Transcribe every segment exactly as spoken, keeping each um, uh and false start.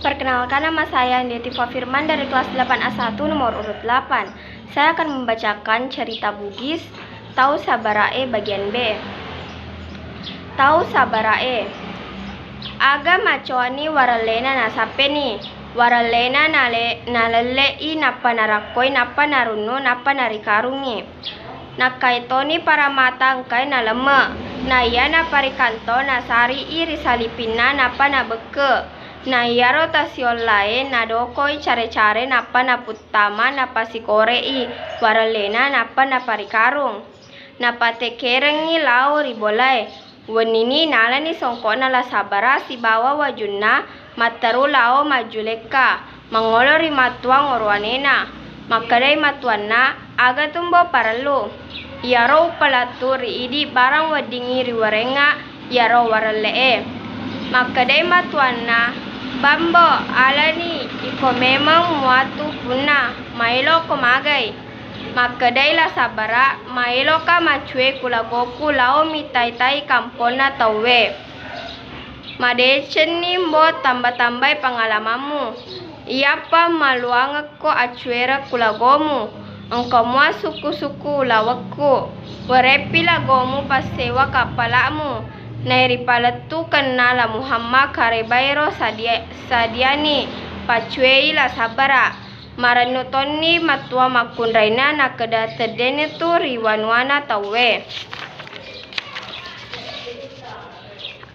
Perkenalkan, nama saya Andeti Firman dari kelas delapan A satu nomor urut delapan. Saya akan membacakan cerita Bugis, Tau Sabbara'e bagian B. Tau Sabbara'e. Aga macoani warellena nasappeni. Warellena nale-, nalelle'i, nappa narakkoi, nappa narunnu, nappa narikarungngi. Nakkaitoni paramata engkae nalemme. Naiya naparikanto nasari'i ri salipinna, nappa nabekke. Na iyaro tasiollae nadokoi care-care, nappa naputtama, napasikore'i warellena, nappa naparikarung. Napatekerengngi lao ri bolae. Wennini nalani songko'na La Sabbara sibawa wajunna matteru lao majjulekka, mangolo ri mattuang orowanena. Makkedai mattuanna, "Aga tumbo parellu? Iyaro upalettu ri idi barang weddingngi riwerengnga iyaro warelle'e." Makkedai mattuanna, "Bambo, alani, iko memeng muatu punna maeloko magai." Makkedai La Sabbara, "Maeloka maccue kulagoku lao mitai-tai kamponna tauwe. Madecenni mbo tamba-tambai pangalamammu. Iyappa maluangekko accuereng kulagomu. Engka mua sukku-sukku ulawekku. Wereppi lagomu passewa kappala'mu. Nairipalettukenna La Muhammad karebaero sadia-, sadiani paccuei La Sabbara." Marennu tonni mattua makkunrainna, nakkeda teddeni tu ri wanuana tauwe.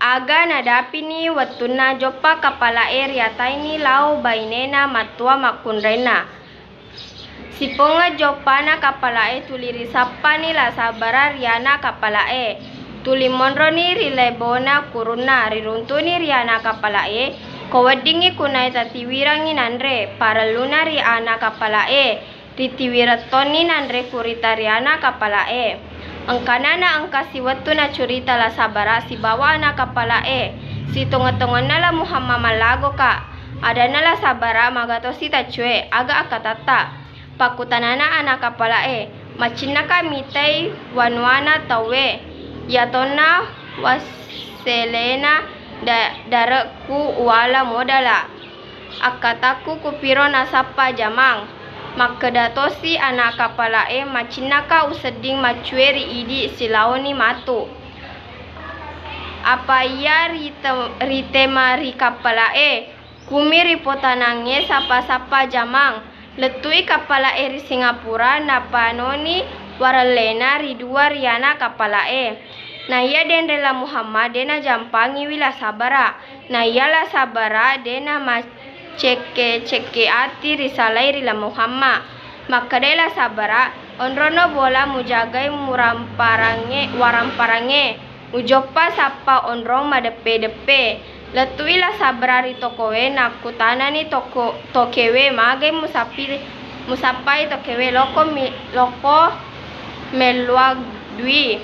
Aga nadapini wettunna joppa kappala'e riataini lao bainena mattua makkunrainna. Sipongeng joppana kappala'e tuli risappani La Sabbara ri ana kappala'e. Tuli monroni ri lebona kurunna, riruntuni ri ana kappala'e, ko weddingngi kunai tatiwirangngi nanre, parelluna ri ana kappala'e, ritiwireng tonni nanre kurita ri ana kappala'e. Engkana naengka siwettu nacurita La Sabbara sibawa ana kappala'e, "Sitongeng-tongenna La Muhammad mallagoka." Adanna La Sabbara, "Magatosi taccue, aga akkatatta?" Pakkutanana ana kappala'e, "Macinnaka mitai wanuana tauwe, yatonna wasselena da-, dare'ku uwala modala. Akkatakku kupiro nasappa jamang." Makkeda tosi ana kappala'e, "Macinnaka usedding maccue ri idi silaoni matu. Apa iya rite-, ritema ri kappala'e?" Kumi ripotanangnge sappa-sappa jamang. Lettu'i kappala'e ri Singapura, napanoni warellena ri dua ri ana kappala'e. Naiya denre La Muhammad de najampangiwi La Sabbara. Naiya La Sabbara de namaccekke-cekke ati risalai ri La Muhammad. Makkedai La Sabbara, "Onrono bola mujagai muramparangnge, waramparangnge. Ujoppa sappa onrong madeppe-deppe." Lettu'i La Sabbara ri tokoe, nakkutanani toko-, tokewe, "Magai musappi-, musappai tokewe?" "Loko mi-, loko melluang dui."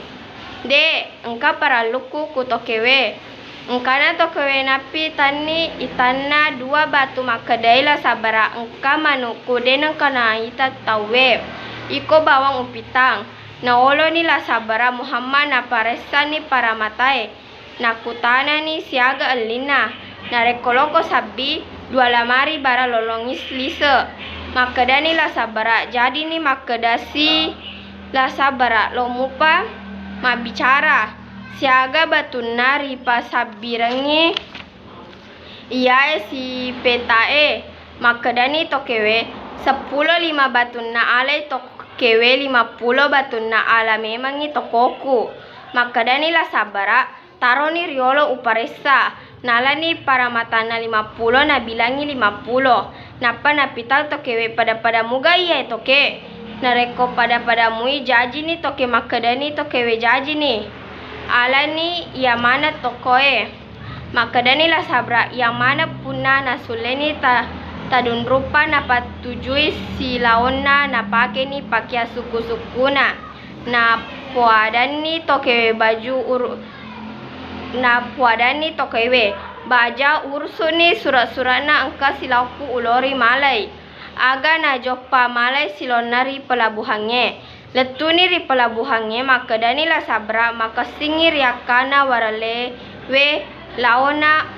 "De, engka parallukku ku tokewe." Engkana tokewe nappi tanni itanna dua batu, makkedai La Sabbara, "Engka manukku de nengka naita tauwe. Iko bawang upitang." Naoloni La Sabbara Muhammad, naparessani paramatae, nakkutanani siaga ellinna, "Narekko loko sabbi, dua lamari bara lolongi lise." Makkedani La Sabbara, "Jadini makkedasi La Sabbara, lo mupa mabbicara." Siaga batunna ripasabbirengngi iyae sipetae. Makkedani tokewe, "Seppulo lima batunna alai tokewe, lima pulo batunna ala memangngi tokoku." Makkedani La Sabbara, "Taroni riolo uparessa." Nalani paramatanna lima pulo, nabilangngi lima pulo. Nappa napitau tokewe, "Pada-pada muga iyae toke? Narekko pada-pada mui jajini toke." Makkedani tokewe, "Jajini." Alani iya maneng tokoe. Makkedani La Sabbara, "Iya maneng punna nasulleni ta-, tadunruppa napattujui silaonna napakeni pakeang sukku-sukkuna." Napoadanni tokewe baju uru-, napoadanni tokewe, "Baja, urusuni sura-surana engka silaoku ulori malai." Aga najoppa malai silaonna ri pelabuhangnge. Lettuni ri pelabuhangnge, makkedani La Sabbara, "Makessingngi riakkana warellewe laona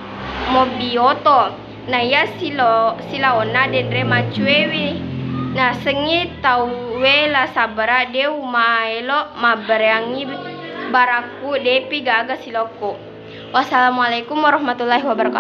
mobbi oto." Naiya silo silaonna denre macuewi nasengngi tauwe la sabbara de umaelo mabbereangngi barakku depi gaga silokku. Wassalamualaikum warahmatullahi wabarakatuh.